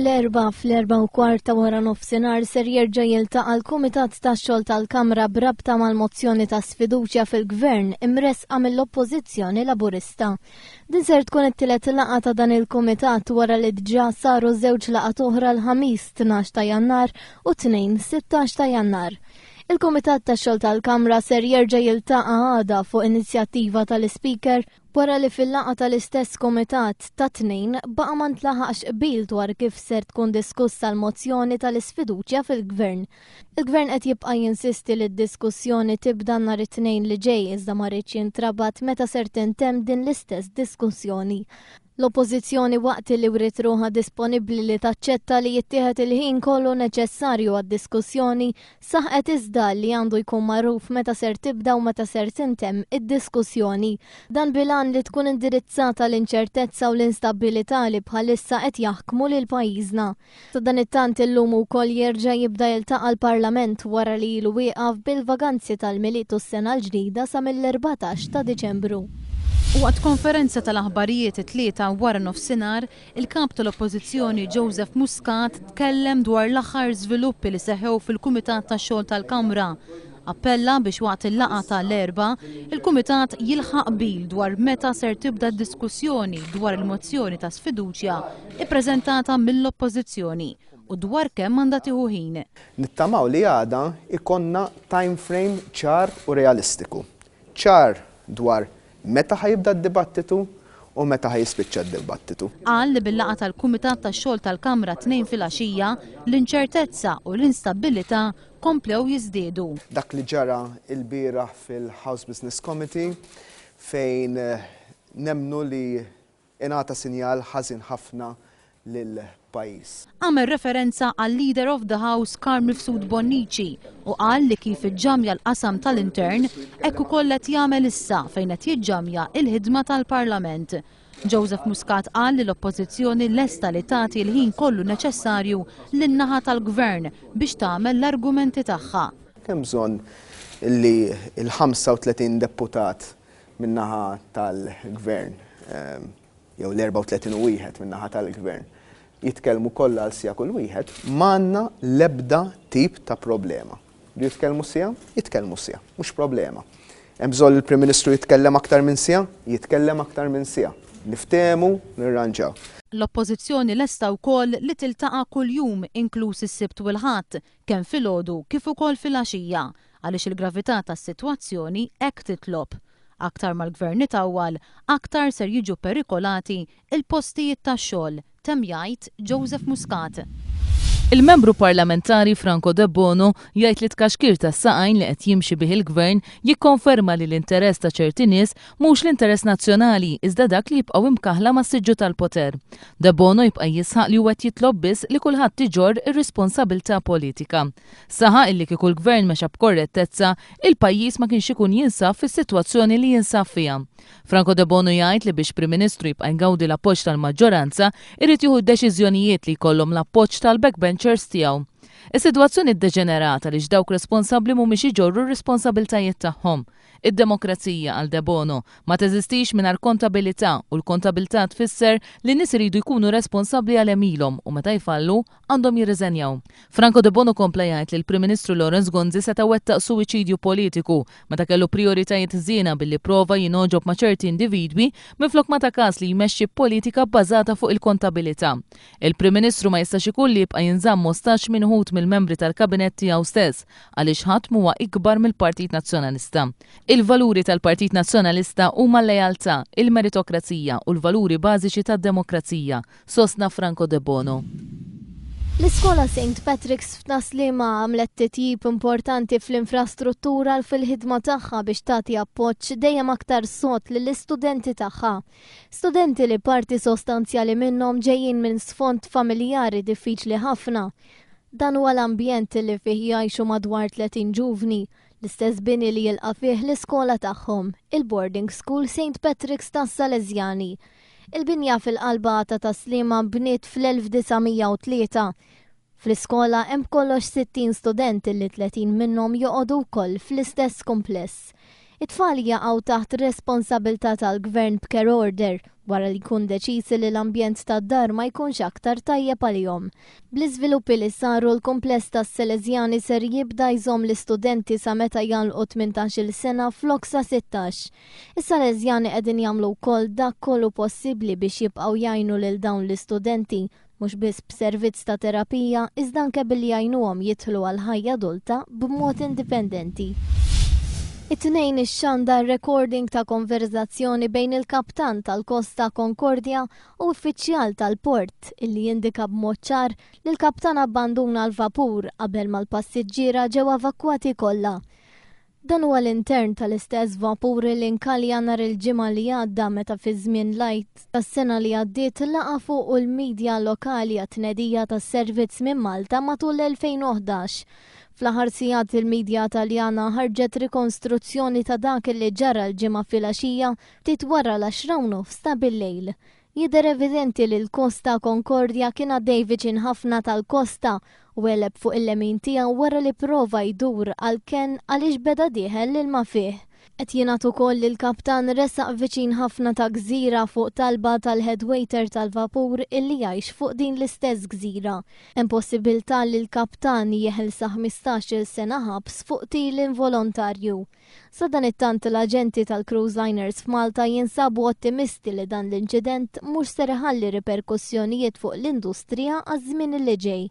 Illum l-Erbgħa fl-4:15 ta' wara nofsinhar ser jerġa' jiltaqa' l-Kumitat tax-Xogħol tal-Kamra b'rabta mal-mozzjoni ta' sfiduċja fil-Gvern imressqa mill-Oppożizzjoni Laburista. Din ser tkun it-tielet laqgħa ta' dan il-Kumitat wara li diġà saru żewġ laqgħat oħra l-Ħamis 12 ta' Jannar u t-Tnejn 16 ta' Jannar. Il-Kumitat tax-Xogħol tal-Kamra ser jerġa' jiltaqa' għada fuq inizjattiva tal-Ispeaker wara li fil-laqgħa tal-istess kumitat tat-Tnejn baqa' ma ntlaħaqx qbil dwar kif ser tkun diskussa l-mozzjoni tal-isfiduċja fil-Gvern. Il-Gvern qed jibqa' jinsisti li d-diskussjoni tibda nhar it-Tnejn li ġej iżda ma riedx jintrabat meta ser tintemm din l-istess diskussjoni. L-Oppożizzjoni waqt li wriet ruħha disponibbli li taċċetta li jittieħed il-ħin kollu neċessarju għad-diskussjoni, saħqet iżda li għandu jkun magħruf meta ser tibda u meta ser tintemm id-diskussjoni. Dan bil-għan li tkun indirizzata l-inċertezza u l-instabbilità li bħalissa qed jaħkmu lil pajjiżna. Sadanittant illum ukoll jerġa' jibda jiltaqa' l-Parlament wara li ilu wieqaf bil-vaganzi tal-Milied u s-sena l-ġdida sa mill-14 ta' Diċembru. Waqt konferenza tal-aħbarijiet it-Tlieta waranofsinhar, il-Kap tal-Oppożizzjoni Joseph Muscat tkellem dwar l-aħħar żviluppi li seħħew fil-Kumitat tax-Xogħol tal-Kamra. Appella biex waqt il-laqgħa ta' l-Erbgħa, il-Kumitat jilħaq qbil dwar meta ser tibda d-diskussjoni dwar il-mozzjoni ta' sfiduċja ippreżentata mill-Oppożizzjoni u dwar kemm għandha tieħu ħin. Nittamaw li għada jkollna time frame ċar u realistiku. Ċar dwar meta ħa jibda d-dibattitu u meta ħa jispiċċa d-dibattitu. Qal li bil-laqgħa tal-Kumitat tax-Xogħol tal-Kamra t-Tnejn filgħaxija, l-inċertezza u l-instabbilità komplew jiżdiedu. Dak li ġara lbieraħ fil-House Business Committee fejn nemmnu li ingħata sinjal ħażin ħafna lill-pajjiż. Għamel referenza għal-Leader of the House Carm Mifsud Bonnici u qal li kif iġġamja l-qasam tal-intern, hekk ukoll qed jagħmel issa fejn qed jiġġamja l-ħidma tal-Parlament. Joseph Muscat qal li l-Oppożizzjoni lesta li tagħti l-ħin kollu neċessarju lin-naħa tal-Gvern biex tagħmel l-argumenti tagħha. Hemm bżonn li l-35 deputat min-naħa tal-Gvern, jew l-34 u wieħed min-naħa tal-Gvern, jitkellmu kollha għal siegħa kull wieħed, m'għandna l-ebda tip ta' problema. Jridu jitkellmu siegħa? Jitkellmu siegħa, mhux problema. Hemm bżonn li l-Prim Ministru jitkellem aktar minn siegħa? Jitkellem aktar minn siegħa. Niftehmu, nirranġaw. L-Oppożizzjoni lesta wkoll li tiltaqa' kuljum inkluż is-Sibt u l-Ħadd, kemm filgħodu kif ukoll filgħaxija, għaliex il-gravità tas-sitwazzjoni hekk titlob. Aktar ma l-Gvern itawwal, aktar ser jiġu pperikolati l-postijiet tax-xogħol, temm jgħid Joseph Muscat. Il-Membru Parlamentari Franco Debono jgħid li t-tkaxkir tas-saqajn li qed jimxi bih il-Gvern jikkonferma li l-interess ta' ċerti nies mhux l-interess nazzjonali iżda dak li jibqgħu imkaħħla mas-siġġu tal-poter. Debono jibqa' jisħaq li huwa qed jitlob biss li kulħadd iġorr ir-responsabilità politika. Saħaq illi kieku l-Gvern mexa b'korrettezza, il-pajjiż ma kienx ikun jinsab fis-sitwazzjoni li jinsab fiha. Franco Debono jgħid li biex Prim Ministru jibqa' jgawdi l-appoġġ tal-maġġoranza, irid jieħu deċiżjonijiet li jkollhom l-appoġġ tal-backbenchers tiegħu. Is-sitwazzjoni ddeġenerat għaliex dawk responsabbli mhumiex iġorru r-responsabiltajiet tagħhom. Id-demokrazija, qal Debono, ma teżistix mingħajr kontabilità u l-kontabilità tfisser li n-nies iridu jkunu responsabbli għal għemilhom u meta jfallu, għandhom jirriżenjaw. Franco Debono kompla jgħid li l-Prim Ministru Lawrence Gonzi seta' wettaq suwiċidju politiku meta kellu prijoritajiet ħżiena billi prova jingħoġob ma' ċerti individwi minflok ma ta każ li jmexxi b'politika bbażata fuq il-kontabilità. Il-Prim Ministru ma jistax ikun li jibqa' jinżamm ostaġġ minn uħud mill-membri tal-Kabinett tiegħu stess għaliex ħadd m'huwa ikbar mill-Partit Nazzjonalista. Il-valuri tal-Partit Nazzjonalista huma l-lealtà, il-meritokrazija u l-valuri bażiċi tad-demokrazija, sostna Franco Debono. L-iskola St Patrick's f'Tas-Sliema għamlet titjib importanti fl-infrastruttura u fil-ħidma tagħha biex tagħti appoġġ dejjem aktar sod lill-istudenti tagħha. Studenti li parti sostanzjali minnhom ġejjin minn sfond familjari diffiċli ħafna. Dan huwa l-ambjent li fih jgħixu madwar 30 ġuvni, l-istess bini li jilqa' fih l-iskola tagħhom, il-Boarding School St Patrick's tas-Salesjani. Il-binja fil-qalba ta' Tas-Sliema nbniet fl-1903. Fl-iskola hemm b'kollox 60 student li 30 minnhom joqogħdu wkoll fl-istess kumpless. It-tfal jaqgħu taħt responsabilità tal-Gvern b'care order. wara li jkun deċiż li l-ambjent tad-dar ma jkunx aktar tajjeb għalihom. Bl-iżviluppi li saru l-kumpless tas-Seleżjani ser jibda jżomm l-istudenti sa meta jagħlqu 18-il sena flok sa 16. Is-Sależjani qegħdin jagħmlu wkoll dak kollu possibbli biex jibqgħu jgħinu lil dawn l-istudenti mhux biss b'servizz ta' terapija iżda anke billi jgħinuhom jidħlu għall-ħajja adulta b'mod indipendenti. It-Tnejn ixxandar recording ta' konverżazzjoni bejn il-kaptan tal-Costa Concordia u uffiċjal tal-port illi jindika b'mod ċar li l-kaptan abbanduna l-vapur qabel ma l-passiġġiera ġew evakwati kollha. Dan huwa l-intern tal-istess vapur li nkalja nhar il-Ġimgħa li għadda meta fi żmien l-Għid tas-sena li għaddiet laqa' fuqu l-midja lokali għat-tnedija tas-servizz minn Malta matul l-2011. Fl-aħħar sigħat il-midja Taljana ħarġet rikonstruzzjoni ta' dak li ġara l-Ġimgħa filgħaxija ftit wara l-għaxra u nofs ta' billejl. Jidher evidenti li l-Costa Concordia kien għaddej viċin ħafna tal-kosta u għeleb fuq il-lemin tiegħu wara li prova jdur għall-kenn għaliex beda dieħel l-ilma fih. Qed jingħad ukoll li l-kaptan resaq viċin ħafna ta' gżira fuq talba tal-head waiter tal-vapur illi jgħix fuq din l-istess gżira. Hemm possibilità li l-kaptan jeħel sa 15-il sena ħabs fuq qtil involontarju. Sadanittant l-aġenti tal-cruise liners f'Malta jinsabu ottimisti li dan l-inċident mhux ser iħalli riperkussjonijiet fuq l-industrija għaż-żmien li ġej.